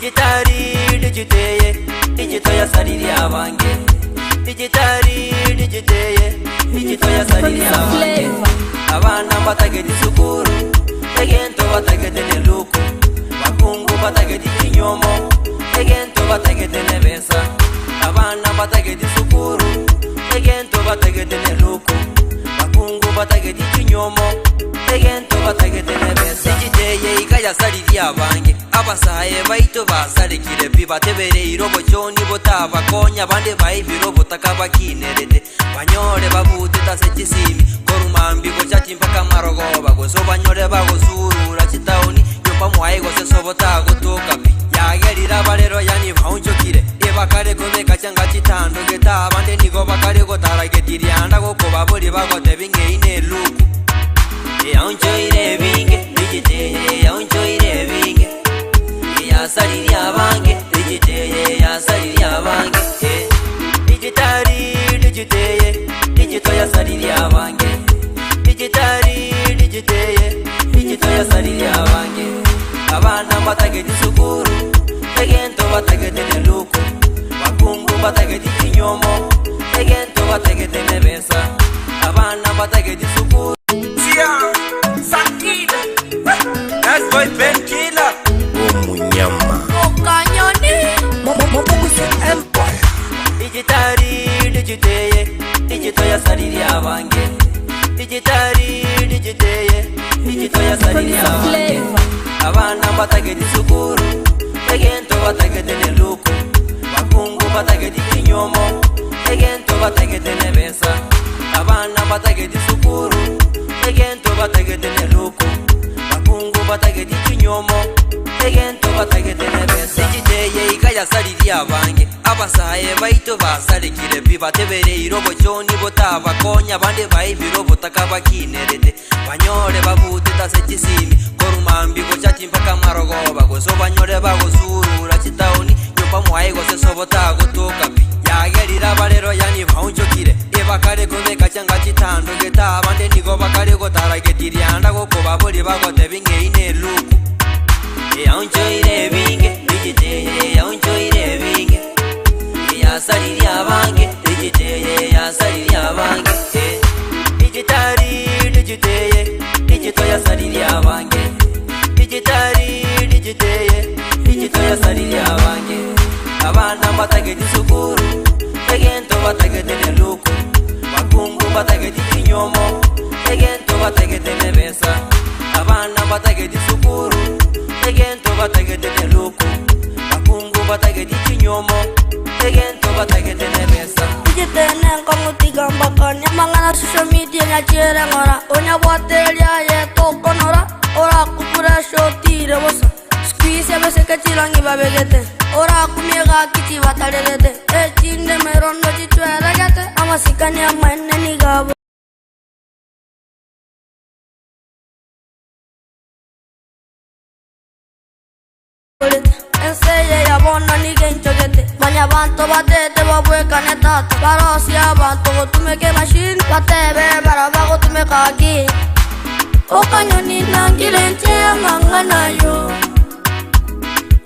Digitali digiteye digito yasaririe abange Digitali digiteye digito yasaririe abange Abana mbatageti sukuru egento batagete ne luku Bakungu batageti chinyomo egento batagete ne besa Abana mbatageti sukuru egento batagete ne luku Bakungu batageti chinyomo egento batagete ne besa Digiteye iga yasaririe abange Abasae baito basarekire pi batebereire obochoni botabakonya abande baibire obotaka bakinerete Banyore babutete ase chisimi korwa mambia gocha chimpaka marogoba gose obanyore bagosurura chitaoni nyomba mwaye gose sobo tagotoka pi Yagerire abarero yaani baonchokire ebakare kobeka chianga chitandogete abande nigo bakare gotara getirianda gokobaboria bagotebia ng'a eyio neluku Yaonchoire ebinge digiteye yaonchoire ebinge Yasaririe abange digiteye yasaririe abange eh. Digitali digiteye digito yasaririe abange Digitali digiteye digito yasaririe abange Abana mbatageti sukuru egento batagete ne luku Bakungu mbatageti chinyomo egento batagete ne besa Abana mbatageti sukuru Tia, Sakina, That's boy Ben Killer. Omunyama. Okanyoni. Empire. Digitali digiteye digito yasaririe abange Digitali digiteye digito yasaririe abange Abana mbatageti sukuru egento batagete ne luku Bakungu batageti chinyomo egento batagete ne besa Abana mbatageti sukuru egento batagete ne luku Bakungu batageti chinyomo egento batagete ne besa Digiteye iga yasaririe abange Abasae baito basarekire pi batebereire obochoni botabakonya abande baibire obotaka bakinerete Banyore babutete ase chisimi korwa mambia gocha chimpaka marogoba gose obanyore bagosurura chitaoni nyomba mwaye gose sobo tagotoka pi Yagerire abarero yaani baonchokire ebakare kobeka chianga chitandogete abande nigo bakare gotara getirianda gokobaboria bagotebia ng'a eyio neluku Yaonchoire ebinge digiteye yaonchoire ebinge Yasaririe abange digiteye yasaririe abange eh. Digitali digiteye digito yasaririe abange Digitali digiteye digito yasaririe abange Abana mbatageti sukuru egento batagete ne luku Bakungu mbatageti chinyomo egento batagete ne besa Abana mbatageti sukuru egento batagete ne luku Bakungu mbatageti chinyomo egento batagete ne besa Digitene nkong'utiga mbakania mang'ana social media nyachere ng'ora onyabwateria ye tokonora orakupura shotire bosa squeeze abeseke chirangi babegete orakumie gaki chibatarerete echinde merondo chitweregete amasikani amaene nigabo Enseye yabona nigenchogete manya banto batete babwekane tata barosia abantu gotumeke machine batebe baraba gotumeka ki Okanyoni nangire nche amang'ana yo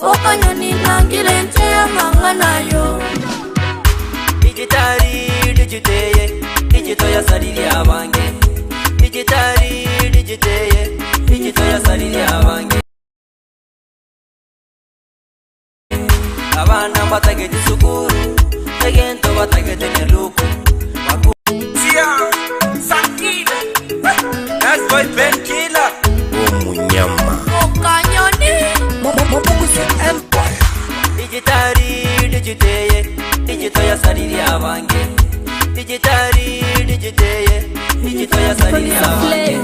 Okanyoni nangire nche amang'ana yo Digitali digiteye digito yasaririe abange Digitali digiteye digito yasaririe abange Abana mbatageti sukuru egento batagete ne luku Baku Tia, Sakina, That's boy Ben Killer. Omunyama. Okanyoni. Empire. Digitali digiteye digito yasaririe abange Digitali digiteye digito yasaririe abange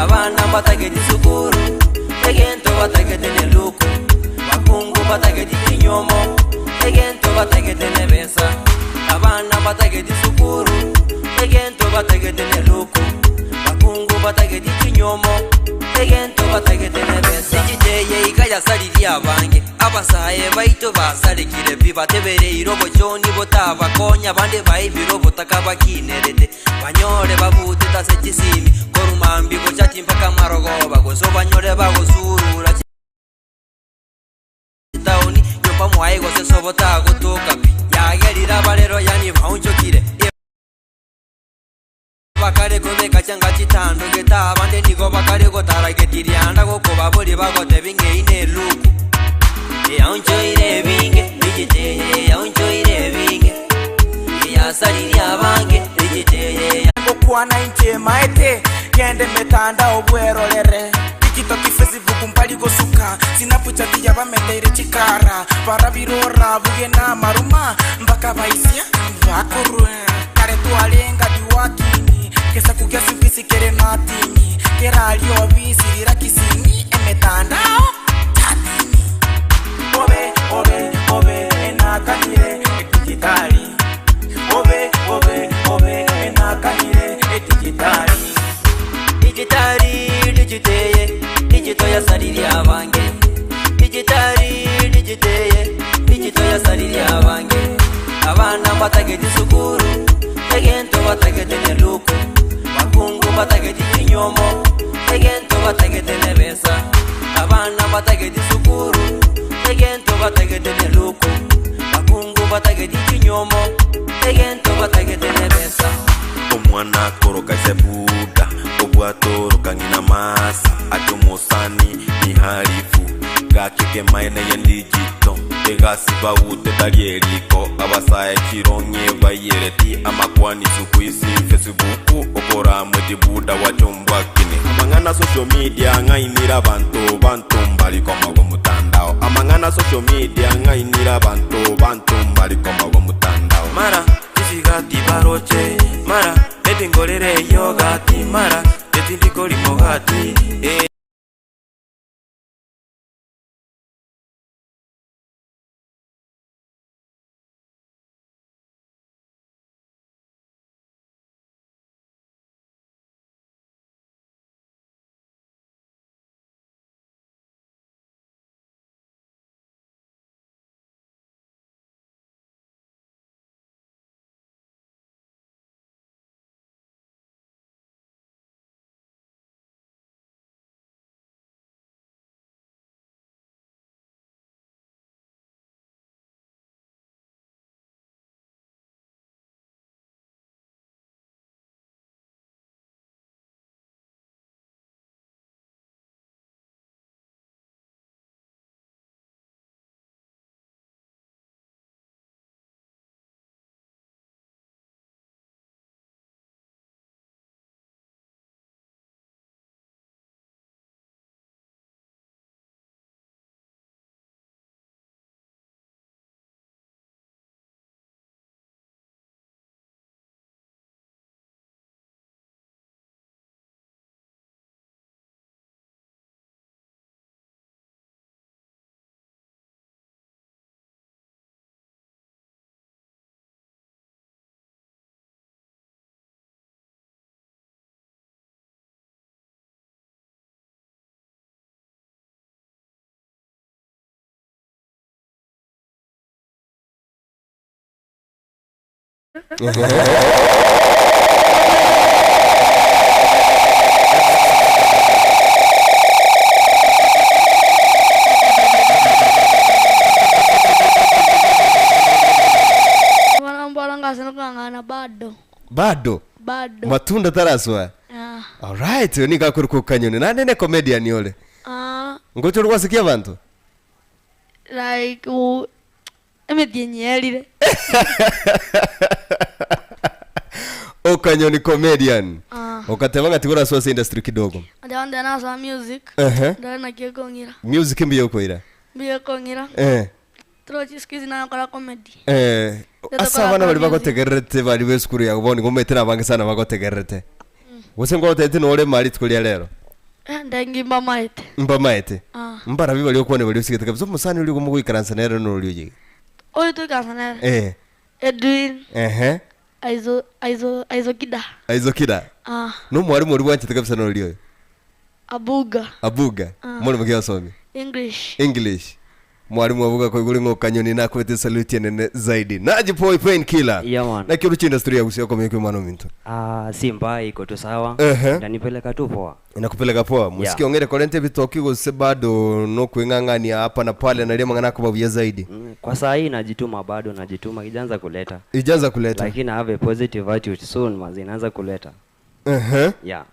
Abana mbatageti sukuru egento batagete ne luku Bakungu batageti chinyomo egento batagete ne besa Abana mbatageti sukuru egento batagete ne luku Bakungu batageti chinyomo egento batagete ne besa Digiteye iga yasaririe abange Abasae baito basarekire pi batebereire obochoni botabakonya abande baibire obotaka bakinerete Banyore babutete ase chisimi korwa mambia gocha chimpaka marogoba gose obanyore bagosurura chitaoni Obogima botagotoka pi, yagerire abarero yani baonchokire. Bakare kobeka chianga chitandogete, abande nigo bakare gotara getirianda gokobaboria bagotebia ng'a eyio neluku. Yaonchoire ebinge, digito eye yaonchoire ebinge, eyasaririe abange, digito eye. Ngokwana inche maete, genda emetandao bwerorere. Tiktok, Facebook mbari gosuka, Snapchat yabameteire chikara, barabirora buge namaruma, mpaka baisia bakorwa. Kare twarenge diwakini, gesaku gia sukisi kere natinyi, keraria obisi rirakisini, emetandao chatini. Obe obe obe enakanire edigitali, obe obe obe enakanire edigitali. Digitali, digiteye, digito yasaririe abange. Digitali, digiteye, digito yasaririe abange. Abana mbatageti sukuru, egento batagete neluku. Bakungu mbatageti chinyomo, egento batagete nebesa. Abana mbatageti sukuru, egento batagete neluku. Bakungu mbatageti chinyomo, egento batagete nebesa. Omwana akoroka ise Buda, obwatoroka ng'ina Masa, ate omosani ni harifu, gaki kemaene ye ndigito, egasi baute tari eriko, abasae chirong'e baiyereti amakwani sukuisi fesibuku, okoramweti Buda wachombwakine. Amang'ana social media ng'ainire abanto banto mbari komogo motandao, amang'ana social media ng'ainire abanto banto mbari komogo motandao. Mara chisigati baroche, mara ebingorere eyogati, mara etindiko rimogati, eh. Bono mboro ngase nokong'ana bado Bado bado matunda taraswa. Ah, Alright, oyo nigo akorokwa Okanyoni naende ne comedian ore. ah, Ngocha ore gwasikia abanto? like emetienyi erire. Okanyoni comedian. Ah. Okateba ng'a tiga orasoa ase industry kidogo. Inche nde nasoa music, Ehe. ndore naki ekong'ira. Music mbuya okoira. Mbuya ekong'ira. Eh. Torochi siku hizi nagokora comedy. Eh, Nde ase tokora abana baria music. bagotegererete baria ba esukuru yago bono nigo omanyete nabange sana bagotegererete. Gose ngotebete nore mari rituko ria rero. Eh, nde mbamaete. Mbamaete. Ah. Mbarabi baria okwane baria osigete kabisa omosani oria ogomogoikaransa nere noria oye iga. Oyo toikaransa nere. Eh. Edwin. Ehe. Aizo aizo Aizokida. Aizokida. Ah. Nomwarimu oria bwanchete kabisa noria oyo. Abuga. Abuga. Ah. Omorimo ki osomia? English. English. Mwalimu abuga koigure ng'a okanyoni nakwete esaluti enene zaidi. Naji Boy Pain Killer. Yeah, man. Naki oroche industry ya Gusii okomenya kwa omwana ominto? Ah, si mbaya iko tu sawa. Ehe. Inanipeleka tu poa. Inakupeleka poa. Mosiki Yeah. ong'ire korenta ebitoki gose bado nokweng'ang'ania hapa na pale naria amang'ana akoba buya zaidi. Kwa saa hii najituma bado najituma ijaanza kuleta. Ijaanza kuleta. Lakini I have a positive attitude soon mazi inaanza kuleta. Ehe. Yeah.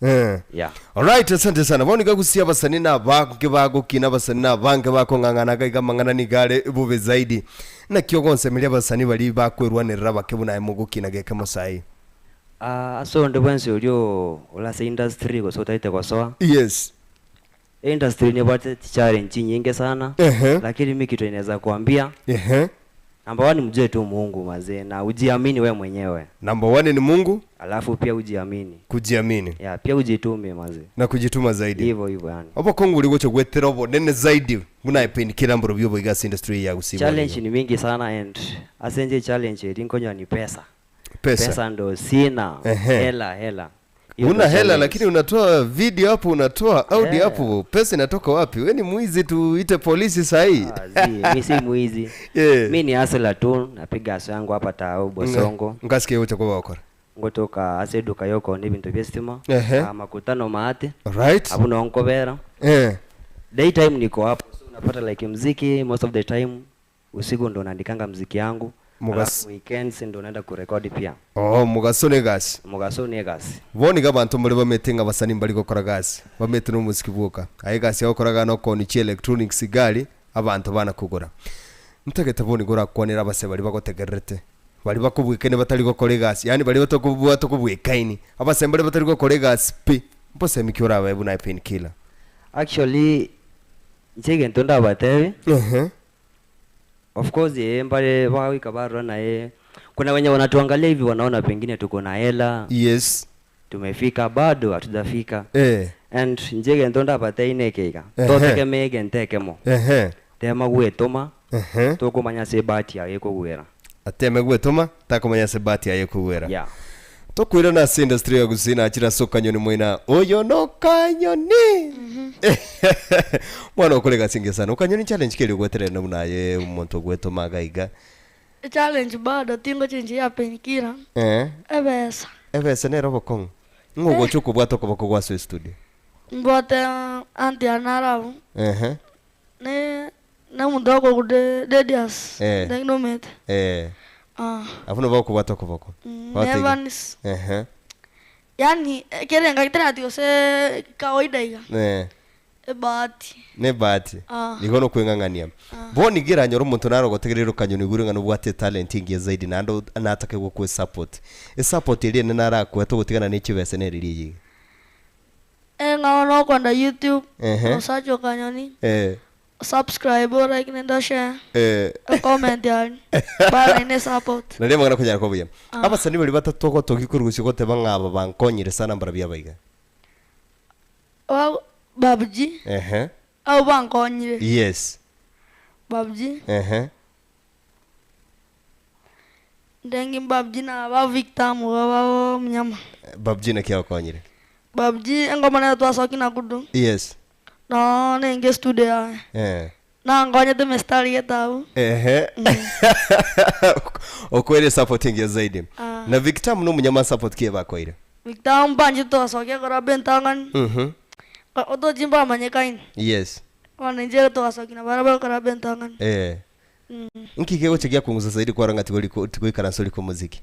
Eh. Yeah. Alright, asante sana. Bono iga gusia abasani na abange bagokina abasani na abange bakong'ang'ana iga iga amang'ana nigo are bobe zaidi. Naki ogonsemeria abasani baria bakwerwanerera abake buna aye mogokina geke mosai? Ah, ase onde bwensi oria ore ase industry gose otaete gosoa. Yes. Industry nebwate chichallenge chinyinge sana. Ehe. Lakini mi kitu naeza kuambia. Ehe. Number one mjue tu Mungu mazee na ujiamini we mwenyewe. Number one ni Mungu. Alafu pia ujiamini. Kujiamini. Yeah, pia ujitume mazee. Na kujituma zaidi. Hivyo hivyo yani. Obokongu bori gocha gwetera obonene zaidi buna aye painkiller mborobio oboiga ase industry eye ya Gusii bono Challenge iga. ni mingi sana and ase inche challenge eri nkonyora ni pesa. Pesa. Pesa ndo sina. Ehe. Hela hela. Hiyo Una ndo hela challenge. lakini unatoa video hapo unatoa audio Yeah. hapo, pesa inatoka wapi? We ni mwizi, tuite polisi sahii. Ah, zi, mi si mwizi. Yeah. Mi ni hustler tu, napiga hustle yangu hapa tao Bosongo. Ngasikia yote kwa wakora. Ngotoka ase eduka yokona ebinto bia estima. Ehe. Ah, makutano maate. Right. Abu nonkobera. Eh. Daytime niko hapo, so unapata like mziki most of the time usiku ndo naandikanga mziki yangu. Mugas- Alafu weekends ndo naenda kurekodi pia. Oh, mugaso ne gasi. Mugaso ne gasi. Bono iga abanto mbare bamete ng'a abasani mbari gokora gasi, bamete nomosiki bwoka. Aye egasi yagokoraga nokoonia chi electronics gari, abanto bana kogora. Ntagete bono iga orakwanere abase baria bagotegererete, baria bakobwekaine batari gokora egasi, yaani baria batokobwata okobwekaini, abase mbare batari gokora egasi pi, mbosemi ki orabae buna aye Painkiller? Actually, inche egento ndabatebi, Ehe. Of course ee mbare bagoika barora naye kuna wenye wanatuangalia hivi wanaona pengine tuko na hela Yes. tumefika bado hatujafika Eh. and inche egento ndabateine eke iga Ehe. totegemee egento ekemo Ehe. tema gwetoma Ehe. tokomanya ase ebahati yago ekogwera Ateme gwetoma takomanya ase ebahati yaye ekogwera. Yeah. Tokoirana ase industry ya Gusii nachire ase okanyoni moina oyo nokanyoni mwana okore egasi engiya sana okanyoni challenge ki eri ogwetererana buna aye omonto ogwetoma iga iga Echallenge bado tingochenchia ya painkiller Eh. ebesa. Ebesa nere obokong'u ng'o ogocha okobwata okoboko gwasoa estudio Mbwate aunty yane are abwo Ehe. ne ne omonto okorokwa Dedius Eh. nomanyete. Eh. Ah. Abwo nabo bakobwata okoboko. Mm, Bateba. Evans. Ehe. Yaani kere engaki terati gose kawaida iga. Eh. Ebahati. Nebahati. Ah. Igo nokweng'ang'ania. Bono iga eranyore omonto naro ogotegerera okanyoni igure ng'a nobwate etalent engiya zaidi naende o- natake gokwa esupport. Esupport eria enene arakoe togotigana ne chibesa nere riria iga. Eng'a bono okoenda YouTube, Ehe. osearch okanyoni. Eh. Subscribe o like nende o share Eh. o comment yaani bara naende support. Nario amang'ana konyara koba buya. Ah. Abasani baria batato ogotogia korwa gose goteba ng'a aba bankonyire sana mbarabwo abaiga. Ba Babji Ehe. abwo bankonyire. Yes. Babji. Ehe. Ndengi Babji na ba Victor amo ba Munyama. Babji naki agokonyire? Babji engoma nere twasokia na Kudu. Yes. Noo nenge estudio yaye. Eh. Nankonyete emistari gete abwo. Ehe. Okoire support engiya zaidi. Ah. Na Victor muno omunyama support ki ebakoire? Victor mbanchete twasokia korwa entang'ani. Mhm. Otochi mbamanyekaine. Yes. Bono inche twasokia na barabwo korwa entang'ani. Eh. Nki kegocha giakungusa zaidi kwarora ng'a tigori tigoikaransa ori komoziki?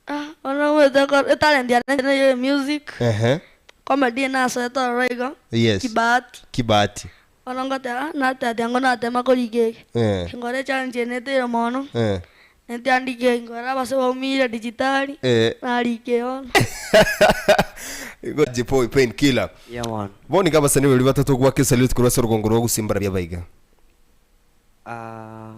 Ah, bono omanyete ko etalent yane neye emusic, Ehe. comedy nasoete ororo igo, Yes. kibahati. Kibahati. Bono ngoteba ah, natebia ngo natema korika eke, Eh. nkore echallenge eye neteire mono, Eh. netiandike eke, nkore abase baumire digitali, Eh. narika eye bono. Igo Jipoi Pain Killer. Yeah man. Bono iga abasani baria batato goaka esalute korwa ase orogongo rwa gusii mbarabwo abaiga. Ah,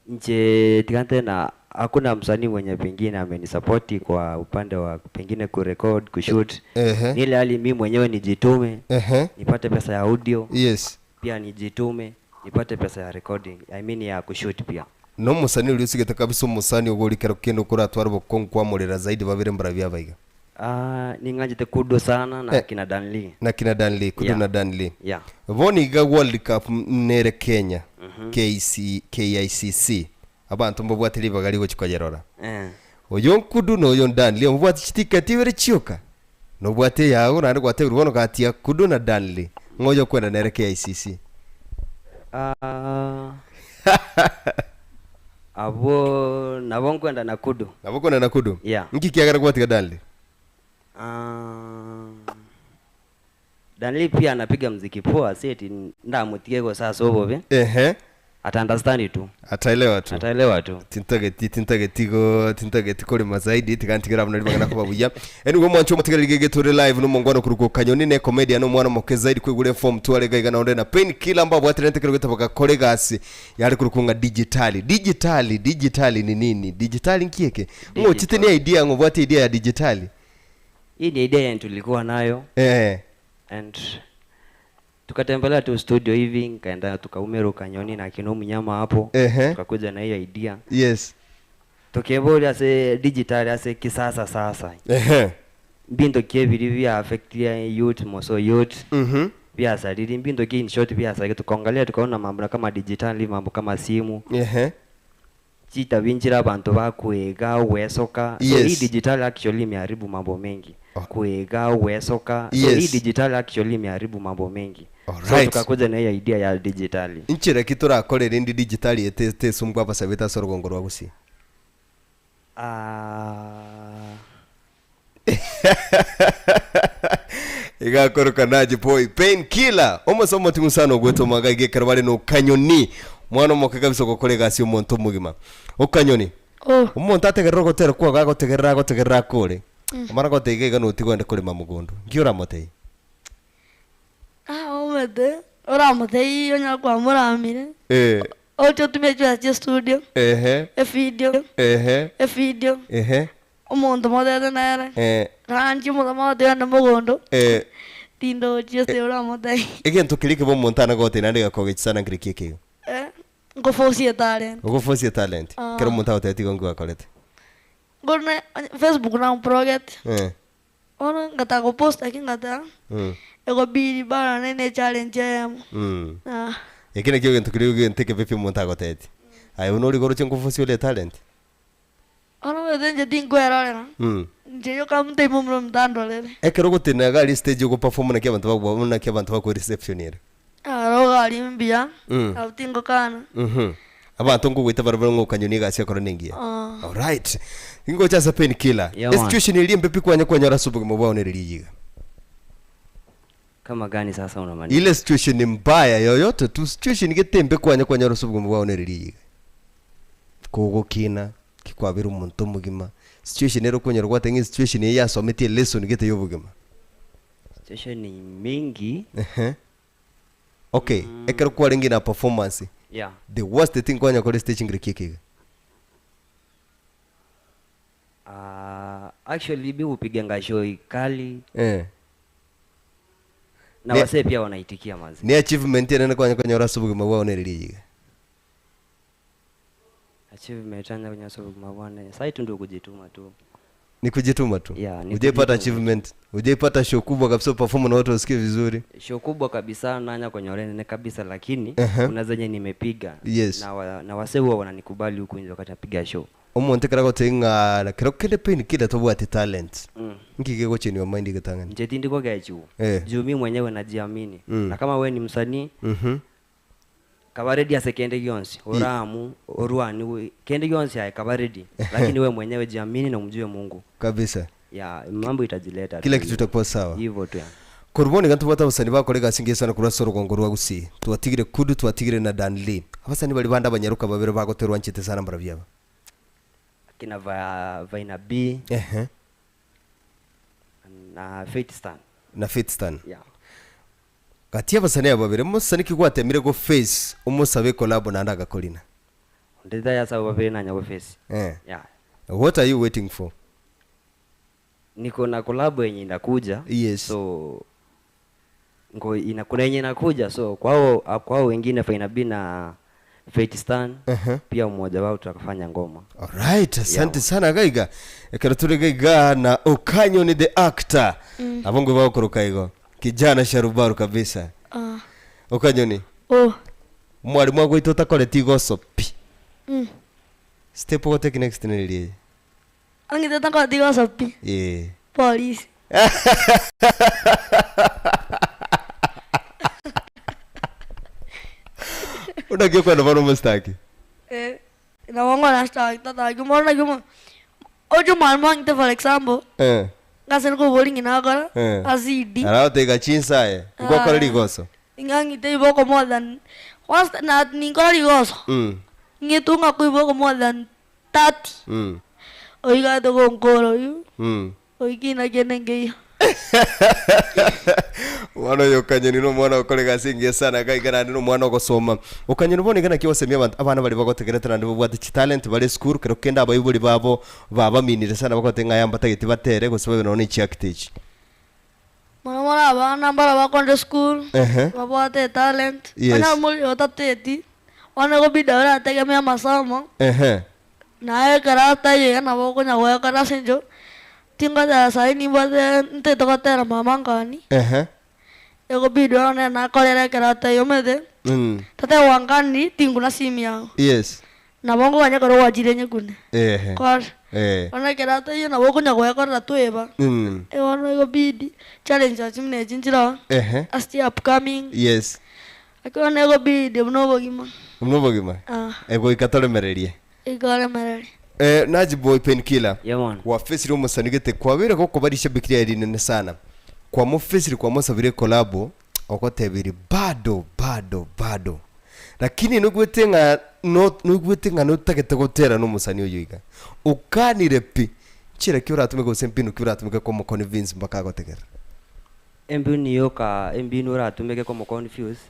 nche tiga tena hakuna msanii mwenye pengine amenisapoti kwa upande wa pengine kurecord kushoot. Ehe. Ni ile hali mi mwenyewe nijitume Ehe. nipate pesa ya audio Yes. pia nijitume nipate pesa ya recording I mean ya kushoot pia. Na omosani oria osigete kabisa omosani ogo ori kero kende okoratware obokong'u kwamorera zaidi babere mbarabwo abaiga. Ah, ning'anchete Kudu sana na Eh. kina Danly. Na kina Danly, Kudu Yeah. na Danly. Yeah. Bono iga World Cup nere Kenya, KC, KICC, abanto mbabwate ribaga rigochia koyerora. Eh. Oyo Nkudu na oyo Danly omobwate chitiketi ibere chioka. Nobwate eyago naende gwatebirwe bono gati ya Kudu na Danly, ng'a oyo okwenda nere KICC. Ah, abwo nabo nkwenda na Kudu. Nabo okwenda na Kudu? Yeah. Nki kiagera gwatiga Danly? Ah, Danly pia anapiga mziki poa, si eti ndamutige gose ase obobe. Ehe. Ata understand tu. Ataelewa tu. Ataelewa tu. Tintageti tintageti go tintageti korema zaidi tiga ntigere abwo nari bagana koba buya. Anyway mwanche omotigereri gege tore live nomongwana okorokwa Kanyoni ne comedian omwana omoke zaidi kwegura eform tware iga iga naonde na pain killer mbabwaterete ekero gete bagakora egasi yare korokwa ng'a digitali. Digitali digitali ni nini? Digitali nki eke? Ng'o ochete ni idea ng'o obwate idea ya digitali? Hii ni idea yenye tulikuwa nayo. Eh. And tukatembelea tu studio hivi nikaenda tukaumero Kanyoni na kino mnyama hapo. Ehe. Tukakuja na hiyo idea. Yes. Tukebori ase digital ase kisasa sasa. Ehe. Mbinto kie biri bia affect ya youth moso youth. Biasariri mbinto kie in short biasariri tukaangalia tukaona mambo kama digitali mambo kama simu. Ehe. Chita binjira abantu bakwega wesoka. So Yes. hii digital actually imeharibu mambo mengi. Oh. Kuega wesoka. So Yes. hii digital actually imeharibu mambo mengi. So Alright. tukakuja na hiyo idea ya digitali. Nchera ki torakore rende digitali ete tesumbwa abasabete ase orogongo rwa Gusii? Ah, Igakoroka naje boy pain killer omose omoting'u sana ogwetoma iga iga ekero bare na okanyoni mwana omoke kabisa ogokora egasi ya omonto omogima okanyoni Oh. omonto ategerere ogotera kwago agotegerera agotegerera akore omara goteba iga iga notiga ogende korema mogondo nki oramotebie? Ah, omanyete oramotebie onyare kwamoramire Eh. oche otumie chibesa chia estudio Ehe. evideo Ehe. evideo Ehe. omonto motete nere Eh. ranchi omonto mogotebi ande mogondo Eh. tindochi ase oramotebie Egento keria kebe omonto ane goteba naende gekogechi sana nkeri ki ekeigo? Eh, nkoforce etalent. Ogoforce etalent. Ah. Kero omonto agoteba tiga nkwakorete. Ngone Facebook namuprogete. Eh. Bono ngataka gopost lakini ngateba ekobidi bado nere ne challenge eyemo. Ah. Eke nakio egento keria egento ekebe pi omonto agotebetie. Aye buna ore koroche nkoforce ore etalent. Bono omanyete inche tinkwerorera. Inche yoka omonto omonto otandorere. Ekero ogotenena iga aria stage ogoperform naki abanto bagwa naki abanto bakwa reception ere. Aro gari mbuya, abwo tingokana. Abanto nkogoita barabwo ng'a okanyoni egasi ekero nengiya. Ah. Alright. Ingocha ase pain killer. Yeah, man. Esituation eria embe pi kwanya kwanyora ase obogima bwao nere rigiga. Kama gani sasa unamaanisha? Ile situation mbaya yoyote tu situation gete embe kwanya kwanyora ase obogima bwao nere rigiga. Kogokina, ki kwabera omonto omogima, situation ere okonyora gwateba ng'a esituation eye yasometie elesson gete ya obogima. Situation ni mingi. Ehe. Okay, ekero kwarenge na performance, Yeah. the worst thing kwanya kore stage ngire ki ekeiga? Ah, actually mi hupiganga show kali Eh. na Ne- wasee pia wanaitikia manzi. Ne achievement enene kwanya konyora ase obogima bwao nere rigiga. Achievement anya kwenye ase obogima bwane. Sai tu ndio kujituma tu. Ni kujituma tu. Yeah, ni Hujaipata kujituma. achievement. Hujaipata show kubwa kabisa uperform na watu wasikie vizuri. Show kubwa kabisa nanya kwenye orene kabisa lakini Ehe. kuna zenye nimepiga Yes. na, wa, na wasee huwa wananikubali huku nje wakati napiga show. Omonto ekero agoteba ng'a kero kende pain killer tobwati talent. Nki kegochenia mind getang'ani? Inche tindi kogechiwa. Eh. Juu mi mwenyewe najiamini. Na kama we ni msanii kaba ready ase kende gionsi oramu orwani kende gionsi aye kaba ready lakini we mwenyewe jiamini na umjue Mungu Kabisa. ya mambo itajileta Kila tu kitu itakuwa sawa. hivyo tu ya. Korwa bono iga ntobwate abasani bakora egasi engiya sana korwa ase orogongo rwa Gusii. Twatigire Kudu, twatigire na Dan Lee. Abasani baria bande abanyaroka babere bagoterwa nchete sana mbarabio aba. Akina va, Vaina B Ehe. na Faith Stan. Na Faith Stan. Yeah. Gati y'abasani aba babere, mosani ki gwatemire go face omosabe ecollabo naende agakorina? Nditha ya sababu babere nanya go face. Eh. Yeah. What are you waiting for? Niko na collab yenye inakuja. Yes. So ngo ina, kuna yenye inakuja so kwao kwao wengine Faina B na Faith Stan Ehe. pia mmoja wao tutakafanya ngoma. Alright, asante sana gaiga. Ekero tore gaiga na Okanyo ni the actor. Abongo bagokoroka igo. Kijana sharubaru kabisa. Ah. Okanyoni, Oh. mwarimu agoito otakoreti igoso pi. Mm. Step ogotake next neri eye. Ang'ite takoreti goso pi. Eh. Polisi. Onaki okwenda bono omositaki? Eh, nabo nkora staki tataki bono naki omo oche omwalimu ang'ite for example, Eh. ngase nkobori ng'ina akora, Eh. azidi. Aragotega chinsa aye, ngwakora rigoso. Ing'ang'ite iboko more than once na ninkora rigoso, Mm. ng'itwe ng'akwa iboko more than 30. Mm. Oigate gonkora oyio, Mm. oikina kende nkeiyo. Omwana oyo Okanyoni na omwana okore egasi engiya sana iga iga naende na omwana ogosoma. Okanyoni bono iga naki ogosemia abanto abana baria bagotegerete naende babwate chitalent bare esukuru kero kende abaibori babo babaminire sana bagote ng'a aya mbatageti batere gose babe nonya ne chiacte echi. Mono mono abana mbaro bakonde esukuru, Ehe. babwate etalent, Yes. onye omori otateti, bono ekobida orategemea amasomo, Ehe. naye ekero ataiyo iga nabo okonya goekora ase eng'encho, tingoteba sahi nimbwate ntagete gotera mama nkani, Ehe. ekobidi bono nere nakorera ekero ataiyo omanyete, Mm. tata gwankani tinguna simu yago, Yes. nabo nkoganya ekero gwachire nyekune, Ehe. kore. Eh. Bono ekero ataiyo nabo okonya goekorera tweba. Mm. Eh, bono ekobidi challenge achi buna echi nchire oo, Ehe. ase chi upcoming, Yes. lakini bono ekobidi buna obogima. Buna obogima. Ah. Eh, goika toremererie. Goika oremererie. Eh, Naji Boy Painkiller. Yeah, man. Wafesire omosani gete kwabeire gokoba rishabiki riaye rinene sana. Kwamofesire kwamosabire ekolabo ogotebirie bado bado bado. Lakini noigwete ng'a no noigwete ng'a notagete gotera nomosani oyo iga. Okanire pi, nchera ki oratumeke gose mbinu ki oratumeke komoconvince mpaka agotegerere? Embinu yoka embinu oratumeke komoconfuse,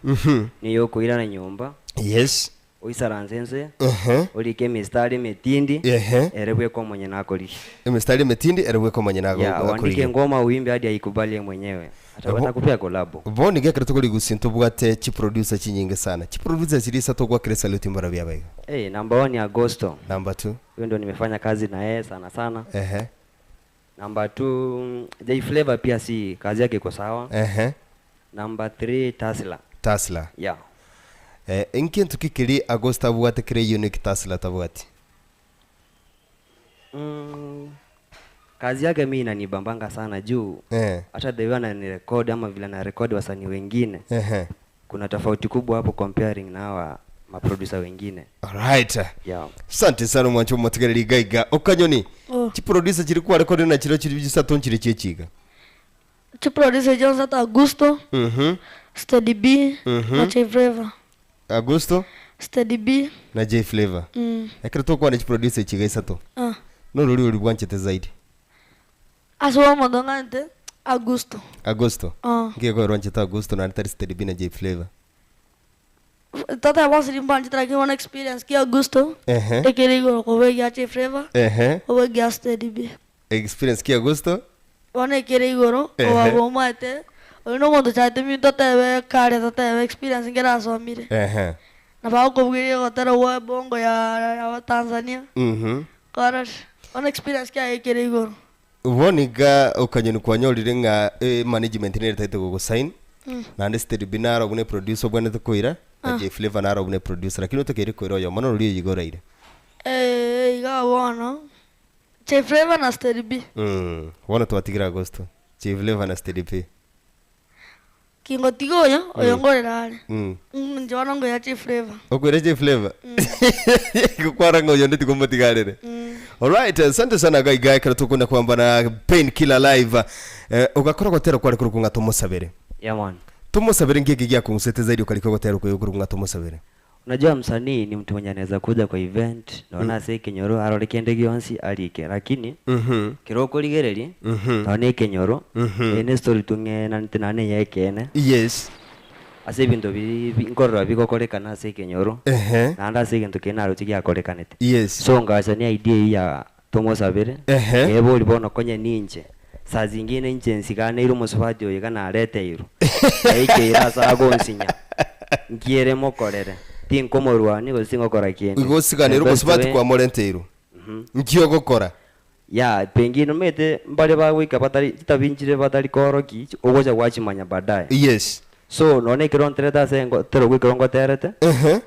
niyo okoirana nyomba, Yes. oisaranse inse, Ehe. orike emistari emetindi, Ehe. ere bweka omonyene akorigia. Emistari emetindi ere bweka omonyene ago- Yeah, uandike akorigia. ngoma uimbe hadi aikubali ye mwenyewe. Ata- Ebo- Atakupea kolabo. Bono iga ekero tokori gusii ntobwate chiproducer chinyinge sana. Chiproducer chiria isato ogwakera esaluti mbarabwo abaiga. Hey, number one ni Agosto. Number two. Huyo ndio nimefanya kazi na yeye sana sana. Ehe. Number two, Jay Flavor pia si kazi yake iko sawa. Ehe. Number three, Tasla. Tasla. Yeah. Eh, nkintu ki keri Agosto abwate kere unique Tasla tabwati? Mm, kazi yake mi inanibambanga sana juu Eh. hata the way ananirekodi ama vile anarekodi wasanii wengine Ehe. kuna tofauti kubwa hapo comparing na hawa maproducer wengine. Alright. Yeah. Asante sana omwancho omotigereri iga iga. Okanyoni. Oh. Chiproducer chiri kwarekodire na chiro chiri chisato nchire chiechiga. Chiproducer chionsi ata Augusto, Mhm. Steady B, Mhm. na Jay Flavor. Augusto Steady B, na Jay Flavor. mm. Ekero tokwana chiproducer echiga isato. Ah. Norori ori bwanchete zaidi. Ase omonto ng'anete Augusto. Augusto. Ah. Nki gekoera oanchete Augusto naende tari Steady B na Jay Flavor? Totebe bonsi nimbanchete lakini bono experience ki Augusto Ehe. ekere igoro koba egia Jay Flavor Ehe. koba egia Steady B. Experience ki Augusto? Bono ekere igoro Ehe. koba bomaete oyo na omonto ochagete minto totebe kare totebe experience nkere asomire. Ehe. Nabo agokobugeria egotera gwa ebongo ya ya Tanzania. Mhm. Korora bono experience kiaye ekere igoro. Bono iga okanyoni kwanyorire ng'a emanagement nere etagete gogosign, naende Steady B naro buna eproducer obwenerete koira, na Jay Flavour naro buna eproducer, lakini otakeire koira oyomo nororia oyo iga oraire. Eeh iga bono, Jay Flavour na Steady B. Bono twatigire Agosto, Jay Flavour na Steady B. Kingotiga oyo, oyo ngorera are. Mm. Inche bono nkoira Jay Flavour. Okoira Jay Flavour? Igo kwarora ng'a oyonde tikomotigarere. Alright, asante sana iga iga ekero tokona kwamba na Pain Killer live. Eh, ogakora gotera kware korokwa ng'a tomosabere. Yeah man. Tomosabere nki eke giakong'usete zaidi okarika ogotera okoyo korokwa ng'a tomosabere? Unajua msanii ni mtu mwenye anaweza kuja kwa event nonye ase ekenyoro arore kende gionsi arike lakini kero okorigereria nonye na ekenyoro eye ne story tong'enanete naende eye ekeene Yes. ase ebinto bi bi nkorora bigokorekana ase ekenyoro Ehe. naende ase egento kende naroche giakorekanete. Yes. So ngacha ne idea eyio ya tomosabere Ehe. ebori bono konye ninche saa zingine inche nsiganeire omosubati oyo iga nareteirwe naikeire ase agonsinya nkiere mokorere. Tinkomorwania gose tingokora kende. Igo osiganere The best omosubati way- kwamorenteirwe. Nki ogokora? Ya, pengine omanyete mbare bagoika batari chitabi nchire batari kooroki, ogocha gwachimanya baadaye. Yes. So nonye ekero nterete ase engotero bwa ekero ngoterete, Ehe.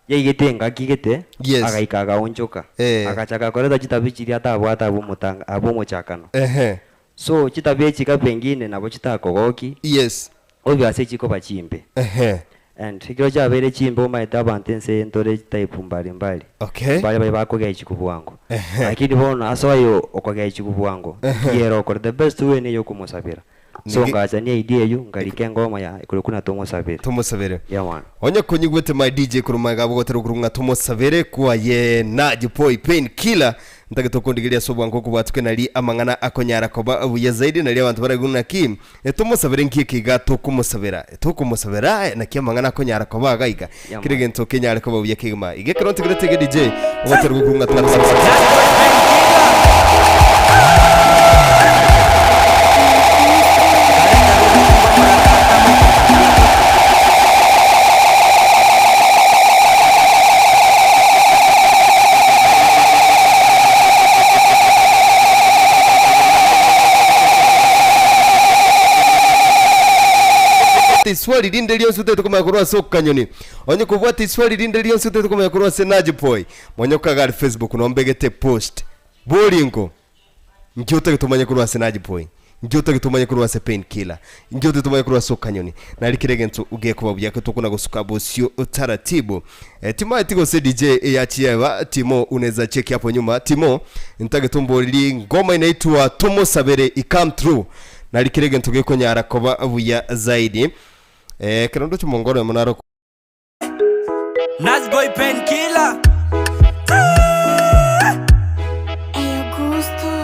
yaigete engaki gete, Yes. agaika agaonchoka. Eh. Agachaka koreta chitabi chiria atabwate abwo omotanga abwo omochakano. Ehe. So chitabi echi iga pengine nabo chitakogoki, Yes. obio ase chikoba chimbe. Ehe. And ekero chiabeire chimbe omanyete abanto ense eye ntore type mbali mbali. Okay. Mbare baria bakogechigwa bwango. Ehe. Lakini bono ase oyo okogechigwa bwango, Ehe. nki ere okore? The best way neye okomosabera. So Niki- ngacha ne idea eywo, nkarika engoma ya ekorokwa ng'a tomosabere. Tomosabere. Yeah man. Onye konyigwete my DJ korwa magega abwo gotera okorokwa ng'a tomosabere kwaye Nudge Boy Pain Killer ntagete okondigeria ase obwango okobwatuke nari amang'ana akonyara koba buya zaidi nari abanto baraigwe naki tomosabere nki eke iga tokomosabera tokomosabera aye naki amang'ana akonyara koba iga iga Yeah, kera man. egento kenyare koba buya kegima iga ekero ntegerete iga DJ ogotera okorokwa ng'a tomosabere. Iswali rinde rionsi otagete komanya korwa ase okanyoni onye kobwate iswali rinde rionsi otagete komanya korwa ase Naji Boy monyoka iga aria Facebook nombegete post boringo Nki otagete omanye korwa ase Naji Boy? Nki otagete omanye korwa ase Pain Killer? Nki otagete omanye korwa ase Okanyoni? Nari kera egento gekoba buya ekero tokona gosuka bosio taratibu. Eh, timaeti gose DJ eyachieba Timo unaweza cheki hapo nyuma Timo ntagete omborerie ngoma inaitwa Tomosabere i come through nari kera egento gekonyara koba buya zaidi. Eh, ekero ndoche omongoro oyomo naro Nazi boy pain killer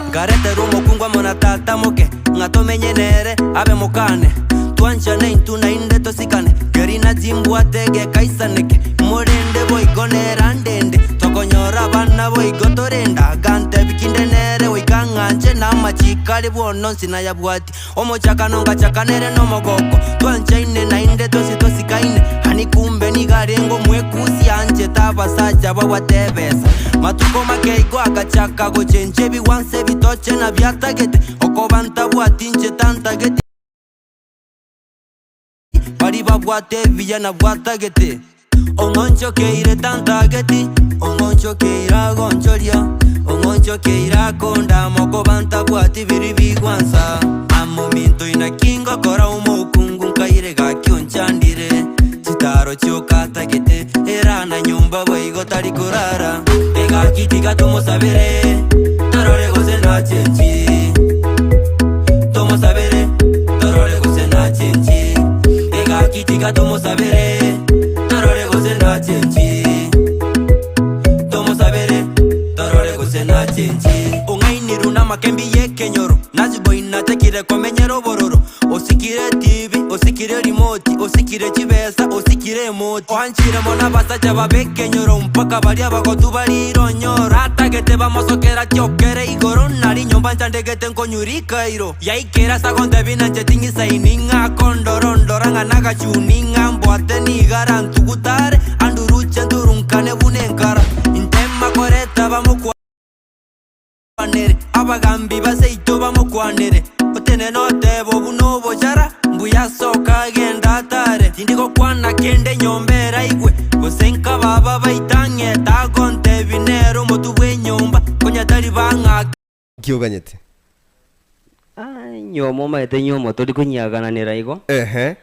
Nkaretera omokungu amo na tata moke ng'a tomenye nere abe mokane Twanchane intwe naende tosikane Keri na chimbwate gekaisaneke Morende boigo nere andende Tokonyora abana boigo torende Agantebi kinde nere goika ng'anche Na amachiko are bono nsi nayabwati Omochakano ngachaka nere nomogoko, twanchaine naende twensi twasikaine. Hani kumbe nigo arenge omwekusi anchete abasacha babwate ebesa. Matuko make igo agachaka gochenchia ebigwanso ebitoche na biatagete, okoba ntabwati inche tantageti, baria babwate ebiya nabwatagete. Ong'onchokeire tantageti, ong'onchokeire agonchoria, ong'onchokeire akondama okoba ntabwati biria bigwansa. Amominto inaki ngokora omokungu nkaire gaki onchandire, chitaro chioka atagete, era na nyomba boigo tari korara. Egaki tiga tomosabere, torore gose nachenchi. Tomosabere, torore gose nachenchi. Egaki tiga tomosabere, torore gose nachenchi. Tomosabere, torore gose nachenchi. Ong'ainirwe namakembi y'ekenyoro, Naziboy natekire komenyera obororo. Osikire etibi, osikire rimoti, osikire chibesa, osikire emoti. Oanchire mono abasacha babe ekenyoro, mpaka baria abagotu barire onyoro. Atagete bamosokera tiokere igoro, nari nyomba nchandegete nkonywa rikairo. Yaikire ase agontebia nanche ting'isaini, ng'a kondorondora ng'a nagachuni, ng'a mbwate nigo arantugutare, anduruche nturunkane buna enkara. Ntema koreta bamokwa. Mokwanere, abagambi ba seito bamokwanere, Otenene otebe obwo nobochara, mbuya asoke agende atare. Tindi gokwana kende enyomba eraigwe, gose nkaba aba baitang'ete agontebia nere omotwe bw'enyomba, konya tari bang'ake. Nki oganyete? Ah, nyoma omanyete nyoma tori konyiagananera igo. Ehe.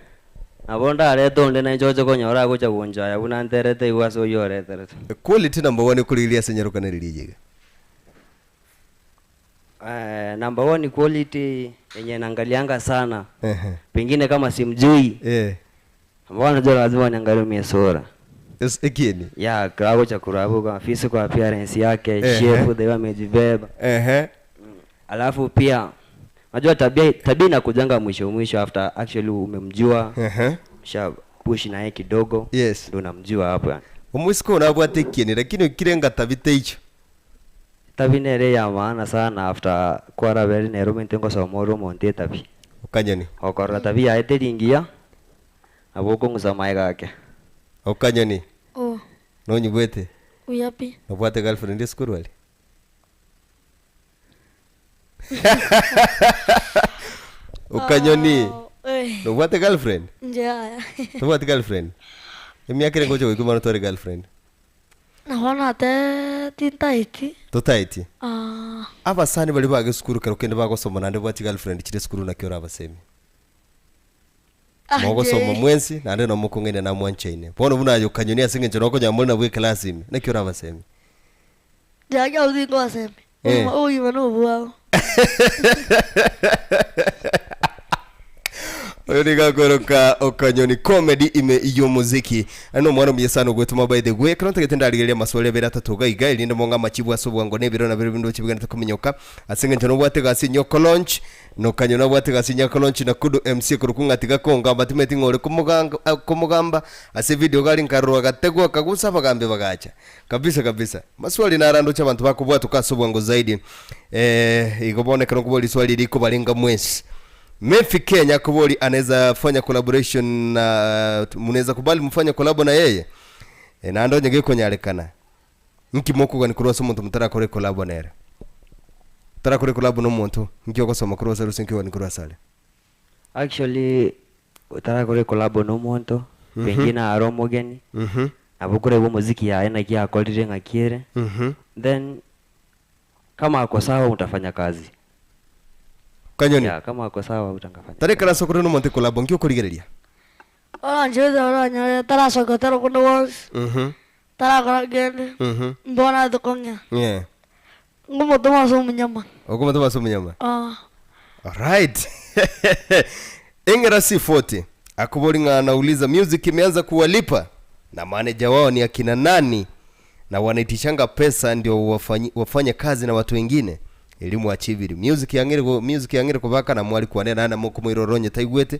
Nabo ndarete onde nainche oche konyora agocha gonchaya buna nterete igo ase oyio oreterete. Quality number one ekorigereria ase enyarokaneri eye iga. Eh, number one quality yenye naangalianga sana Ehe. pengine kama simjui Eh. number one najua lazima niangalie mie sura Es- ekieni. ya kiwango cha kurabuka physical appearance yake Ehe. shape the way amejibeba Ehe. alafu pia najua tabia tabia inakujanga mwisho mwisho after actually umemjua Ehe. sha push naye kidogo Yes. ndio unamjua hapo yani Omoiseke oyo nabwate ekieni lakini okire ngatabite icho. Etabi nere ya maana sana after kwarabere nere omanyete ngosoma ore omonto etabi. Okanyoni. Okorora tabi yaye teri ngiya, nabo okong'usa amaega ake. Okanyoni. Oh. Nonyigwete? Buya pi. Nobwate girlfriend esukuru aria? Okanyoni, Eh, nobwate girlfriend? Inche yaya. Tobwati girlfriend? Emiaka ere ngocha goika mara otware girlfriend? Nabo nate tintaeti. Totaeti? Ah, Abasani baria bage esukuru kero kende bagosoma naende bwati girlfriend chire esukuru naki orabasemie? Ah, Mogosoma inche- mwensi naende nomokong'aina namwanchaine. Bono buna aye okanyoni ase eng'encho nokonyora more nabwo eclass ime, naki orabasemie? Inche abwo tinkobasemia. Eh. Obogima obogima nobwabo. Oyo nigo akoroka Okanyoni comedy ime y'omuziki. Aye nomwana omuya sana ogwetoma by the way. Ekero ntagete ndarigereria amaswali abere atato iga iga erinde mong'e amachibu ase obwango na ebiro nabirobio ndoche bigenderete kominyoka. Ase eng'encho nobwate egasi enye okolaunch, na Okanyoni abwate egasi enye akolaunch na Kudu MC ekorokwa ng'a tiga kongamba timanyeti ng'a ore komoganga komogamba ase video iga aria nkarorwa agategwa akagusa abagambi bagacha. Kabisa kabisa. Maswali naro andoche abanto bakobwatoka ase obwango zaidi. Eh, igo bono ekero nkoboria riswali eri rikobarenga mwensi. Memphi Kenya akobori anaweza fanya collaboration na munaweza kubali mfanye collabo na yeye? Eh, naende onye gekonyarekana nki mokogani korwa ase omonto motarakora ecollabo nere? Otarakora ecollabo na omonto, nki ogosoma korwa ase gose nki ogani korwa asare? Actually otarakora ecollabo na omonto, pengine are omogeni, nabo okoraigwa omoziki yaye naki akorire ng'aki ere, then kama ako sawa mtafanya kazi. Kanyoni. Yeah, kama ako sawa utangafanya Tari kazi. ekero ase okore na omonto ecollabo nki okorigereria? Oranche oranyore tarasoka otero konde gwonsi, tarakora kende, mbono aete kong'ea. Yeah. Ngomotoma ase omonyama. Okomotoma ase omonyama. Ah. Alright. Eng'era C40 akobori ng'a anauliza music imeanza kuwalipa na manager wao ni akina nani na wanaitishanga pesa ndio wafanyi, wafanye kazi na watu wengine elimu achibiri music yang'ire go music yang'ire kobaka na mwari kwane na mokomoirora onye taigwete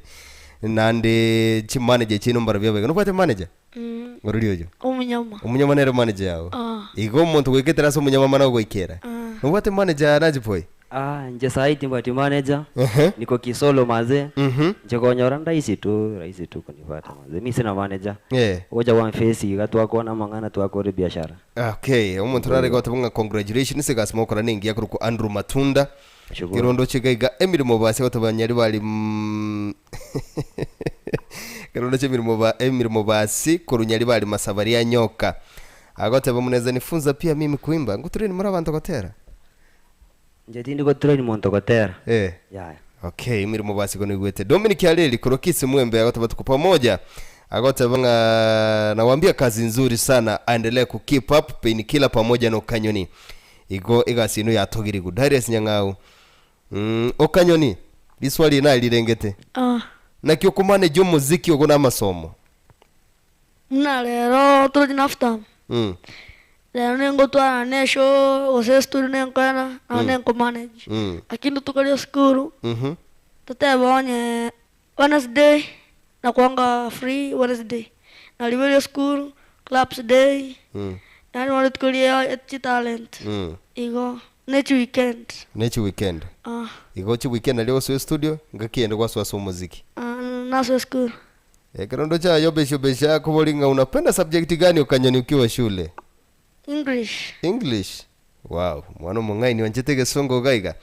nande chimanager chino mbarabia baiga nobwate manager Mm, orori oyo Omunyama. omunyama nere manager yago Ah. igo omonto goiketera ase omunyama mana ogoikera Ah. nobwate manager Najib Ah, nje sahi timbati manager Ehe. niko kisolo mazee Mhm. nje konyora ndaisi tu rahisi tu kunipata mazee mi sina manager Eh. oja one face iga twakona mang'ana twakore biashara Okay, omonto nare goteba ng'a congratulations egasi mogokora nengiya korokwa Andrew Matunda. Shukuru. Kerondo chigaiga emirimo base goteba nyari bari mm, kerondo chemirimo ba emirimo basi korwa nyari bari masabari ya nyoka. Agoteba munaweza nifunza pia mimi kuimba. Ngutureni muri abanto gotera. nje tindi gotrain monto gotera Eh. yaya Okay, emirimo basi kono igwete. Dominic Aleli korokisi mwembe agoteba tuko pamoja. Agoteba ng'a nawaambia kazi nzuri sana aendelee ku keep up painkiller pamoja na Okanyoni. Igo egasi ino yatogirigu. Darius Nyang'au. Mm, Okanyoni riswali narirengete. Ah. Naki okomanage omoziki ogo na amasomo. Buna rero toroche na after. Mm. Rero ningotwarana na eshow gose estory nenkoena nabo nenkomanage. Mm. Lakini tokore esukuru Mhm. totebe onye Wednesday nakwanga free Wednesday, naribo eria esukuru clubs day, Mm. yaani bono rituko ria chitalent igo ne chiweekend. Ne chiweekend. Ah. Igo chiweekend nario ogosoa estudio ngaki ende gwasoa ase omoziki. Ah, nasoa esukuru. Ekero ndoche aye obesha obesha akobori ng'a unapenda subject gani okanyoni ukiwa shule? English. English? Wow, mwana omong'aini oanchete egesongo iga iga.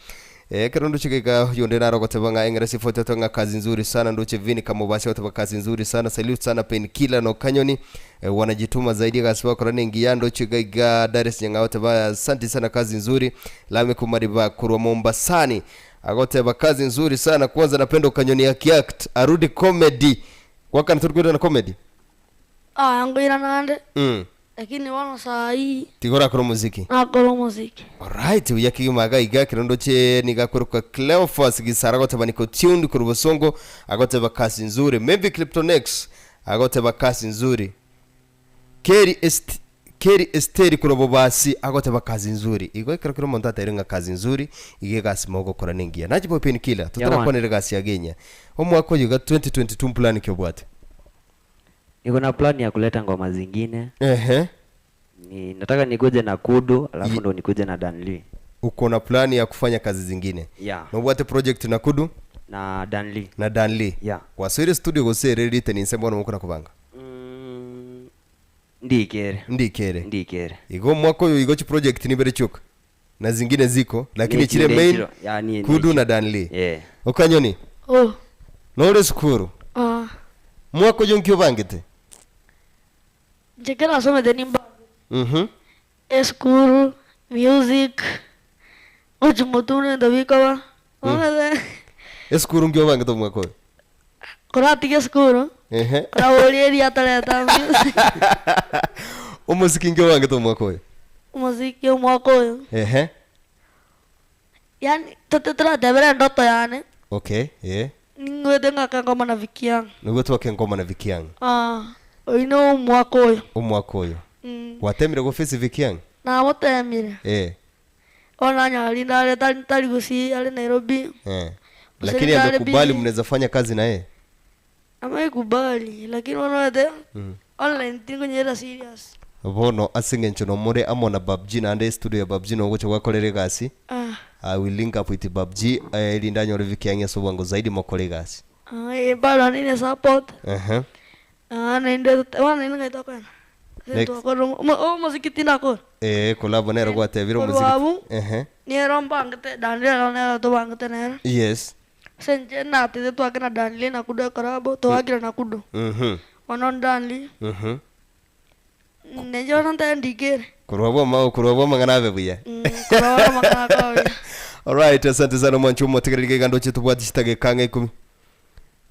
Eh, ekero ndoche iga iga oyonde naro ogoteba ng'a eng'era sifoti oteba ng'a kazi nzuri sana ndoche Vini Kamobasi agoteba kazi nzuri sana salute sana Painkiller na Okanyoni eh, wanajituma zaidi egasi bakora nengiya ndoche iga iga Darius Nyang'au oteba asante sana kazi nzuri Lameck Omariba korwa Mombasani agoteba kazi nzuri sana kwanza napenda Okanyoni akiact arudi comedy gwakana tori koirana comedy Aya nkoirana ande mm. Lakini bono saa hii Tiga orakore omoziki. nakore omoziki. Alright, buya kegima iga iga ekero ndoche nigo akorokwa Cleophas Gisara agoteba niko tuned korwa bosongo agoteba kasi nzuri. Maybe Cliptonex agoteba kasi nzuri. Keri Est Keri Esteri korwa Bobasi agoteba kazi nzuri. Igo ekero kera omonto ateire ng'a kazi nzuri iga egasi mogokora nengiya. Nachi boy Pain Killer Yeah, man. totarakwanera egasi ya genya. Omwaka oyo iga 2022 mplan ki obwate? Niko na plan ya kuleta ngoma zingine. Ehe. Ni, nataka nikuje na Kudu alafu ndo nikuje na Danly. Uko na plan ya kufanya kazi zingine? Yeah. Nobwate project na Kudu? Na Danly. Na Danly. Yeah. Gwasoire studio gose ere written inse bono mokona kobanga? Mm, Ndikere. Ndikere. Ndikere. Igo omwaka oyo igo chiproject nibere chioka na zingine ziko lakini Ne chire chinde main nchiro, ya, ni- Kudu ni- na Danley. Eh. Okanyoni Oh. nore esukuru Ah. mwaka oyo nki obangete? Inche ekero nasomete nimba Mhm. esukuru, music, gochia motwe ebinto bikoba, omanyete. Esukuru nki obangete omwaka oyo? Koratiga esukuru, Ehe. koraborie eriata reta music. Omosiki nki obangete omwaka oyo? Omosiki omwaka oyo. Ehe. Yaani tote toratebere endoto yane. Okay, eh. Ningwete ng'ake engoma na Vicky Young. Nigo twake engoma na Vicky Young. Ah, oyio no omwaka oyo. Omwaka oyo. Mm. Gwatemire go face Vicky Young? Namotemire. Eh. Bono nanyora rinde are tari tari gusii are Nairobi. Eh. Gose Lakini rinde are amekubali busy. mnaweza fanya kazi na yeye? Amekubali lakini bono omanyete online tinkonyerera serious. Bono ase eng'encho nomore amo na Babji naende estudio ya Babji nogocha gwakorera egasi. Ah. I will link up with Babji eh, erinde anyore Vicky Young ase obwango zaidi mokore egasi. Ah, eh, bado ninde support. Ehe. Ah, naende bono naende ng'ai tokogenda? Ase Next. twakora omo- omosiki tindakora. Eh, collabo nero gwatebire Korwa omosiki. abwo, Ehe. nero mbangete Danley ero nero tobangete nere. Yes. Ase inche natete twake na Danley na Kudu ekorabo, togakire na Kudu. Bono Danley, Nenche bono ntae ndikere. Korwa abwo ama korwa abwo amang'ana abe buya. Korwa abwo amang'ana akaba buya. Alright, asante sana mwanchi omotegereri iga ndoche tobwate chitageka ang'e ikomi.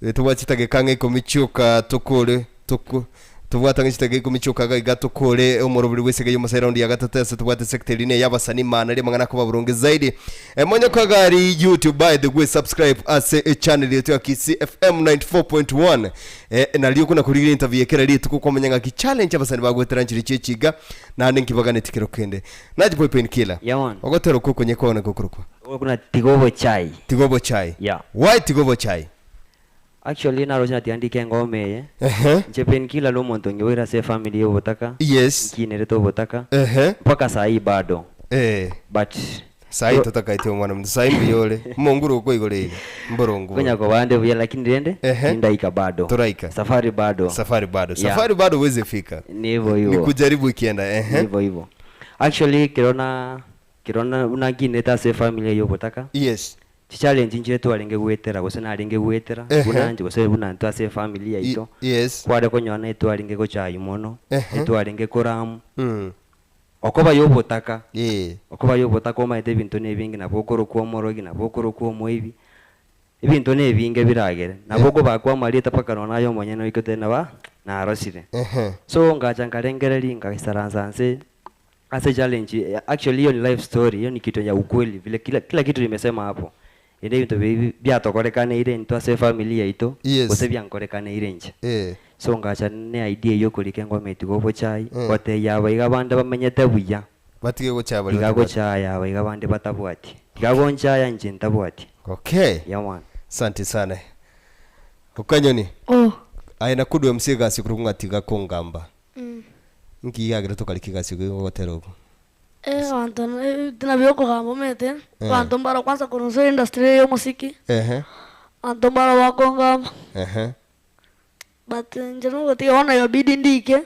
Eh, tobwate chitageka ang'e ikomi chioka tokore toko tobwate ang'e chitageka ikomi chioka iga iga tokore omoroberi bw'esege y'omosae round ya gatato ase tobwate sector eri neye abasani mana ria amang'ana akoba boronge zaidi. Emonye kagari YouTube by the way subscribe ase echannel yetu ya Kisii FM 94.1 eh, nario okona korigereria interview ekera rituko kwamanya ng'aki challenge abasani bagwetera nchire chie chiga naende nkibaganeti kero kende Naji boy pain killer Yeah, man. ogotera okwo okonye kwane gokorokwa Kuna tiga obochai. tiga obochai Yeah. why tiga obochai Actually naroche natiandike engoma eye. Ehe. Inche painkiller nomonto onyoboire ase efamily ya obotaka. Yes. Nkinerete obotaka. Ehe. Mpaka saa hii bado. Eh. But Sai totakaeti omwana omonto sai mbuya ore omonguru okoigora iga mborongo Konya kobande buya lakini rende Ehe. tindaika bado. Toraika. Safari bado. Safari bado. Yeah. Safari bado huwezi fika. Ni hivyo hivyo. Ni kujaribu ikienda ehe. Ni hivyo hivyo. Actually kirona kirona buna nkinete ase efamily ya obotaka. Yes. Chichallenge nchire twarenge goetera gose narenge goetera Ehe. buna inche gose buna intwe ase efamily yaito Yes. kware konyora netwarenge gochaywa mono, Ehe. etwarenge koramu, Mm. okoba ya obotaka, Eh. okoba ya obotaka omanyete ebinto na ebinge nabo okorokwa omorogi, nabo okorokwa omoibi, ebinto na ebinge biragere, nabo okobakwa amarieta mpaka nonye aye omonyene oike otebe naba narosire. Ehe. So ngacha nkarengereria ngaisaransa nse ase challenge actually hiyo ni life story hiyo ni kitu ya ukweli vile kila, kila kitu nimesema hapo ende ebinto bibi biatokorekaneire intwe ase efamily yaito Yes. gose biankorekaneire inche Eh. so ngacha ne idea eywo okorika engoma etiga obochai Mm. gotebia aba iga abande bamenyete buya Batige gochaya baria tiga batabwati. gochaya aba iga abande batabwati tiga gonchaya inche ntabwati Okay. yeah man Asante sana. Okanyoni. Oh. Aye nakudwe MC egasi korwa ng'a tiga kongamba. Mm. Nki kiagera tokarika egasi eke ogotera oko? Eh, abanto eh, nabio okogamba omanyete, Eh. abanto mbaro kwanza korwa nse industry eye ya omosiki, Ehe. abanto mbaro bakongamba, Ehe. but inche nogotiga bono yabidi ndike,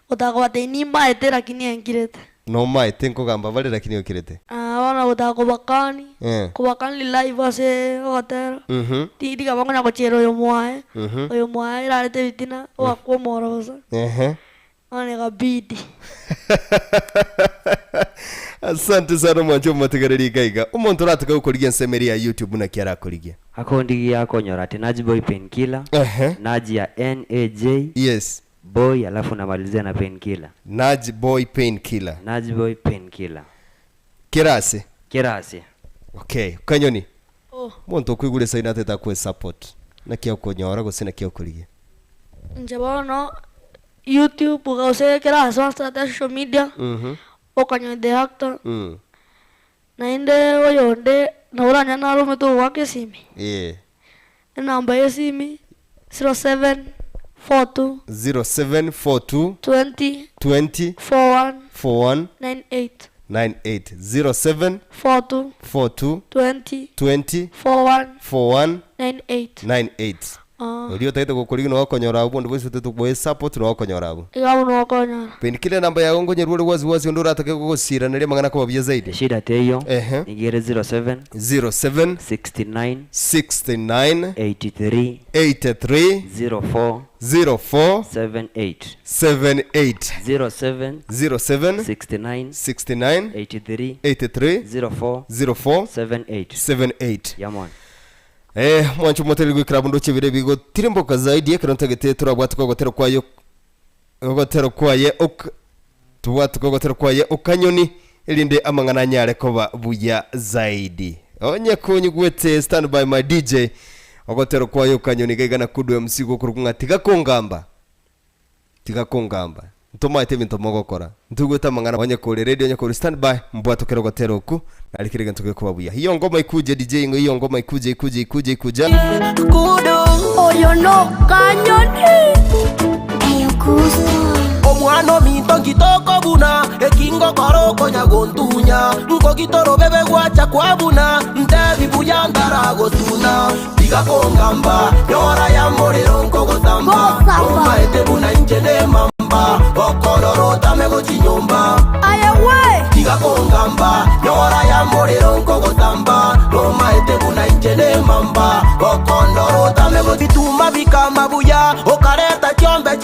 gotaka kobatebia nimbaete lakini enkirete. Nomaete nkogamba bare lakini okirete. Ah, bono gotaka kobakani, Eh. kobakani live ase ogotera, Mhm. ti tiga bakonya gochiera oyo mwaye, Mhm. oyo mwaye erarete ebitina, ogakwa omoro bosa. Ehe. Bono ekabidi. Asante sana omwanche omotegereri iga iga. Omonto oratoke gokorigia ensemo eria ya YouTube naki arakorigie? Akondigia akonyora ati Naji Boy Painkiller. Ehe. Naji ya N A J. Yes. Boy alafu namalizia na Painkiller. Naji Boy Painkiller. Naji Boy Painkiller. Kera ase. Kera ase. Okay, Kanyoni. Oh. Omonto okoigure esaini atete akoe support. Naki okonyora gose naki okorigia? Inche bono YouTube gose kera ase onsi ase social media, Mhm. okonyora the actor, Mm. naende oyonde nabo oranyore naromete ogoaka esimi, Eh. enamba ya esimi 0742 0742 20 20 41 41 98. 98 07 42 42 20 20 41 41 98. 98. Ah. Oria otagete gokorigia nogo okonyora abwo bonde bwensi otagete goe support nogo okonyora abwo. Iga abwo nogo okonyora. Painkiller enamba yago nkonyerwa ore wasi wasi onde oratake gogosiranaria amang'ana akoba buya zaidi. Shida teiyo, Ehe. nigo ere 07 07 69 69 83 83 04 04 78 78 07 07 69 69 83 83 04 04 78 78 Yeah man. Eh, mwancho moteri gwikara bundu chibire bigo tirimboka zaidi ekero ntagete turabwate kogotero kwayo ogotero kwaye ok tubwate kogotero kwaye okanyoni erinde amang'ana anyare koba buya zaidi onye konyigwete stand by my dj ogotero kwaye okanyoni gaigana kudu mc gokorokwa ng'a tiga kongamba Tiga kongamba. Ntomaete ebinto mogokora. Ntoigwete amang'ana onye kore ready onye kore stand by mbwatokere ogotera oku nari kera egento gekoba buya. Hiyo ngoma ikuje DJ ng'o hiyo ngoma ikuje ikuje ikuje ikuja. Oyo nokanyoni. Omwana ominto ngitokobuna, eki ngokora okonya gontunya, nkogita orobebe gwacha kwabuna, ntebi buya ntaragotuna. Tiga kongamba, nyora ya morero nkogosamba, Nkogosamba. omaete buna inche nemamba, okorora otame gochi nyomba. Aye we. Tiga kongamba, nyora ya morero nkogosamba, nomaete buna inche nemamba, okondora otame gochi Bituma bikama buya, okareta chiombe.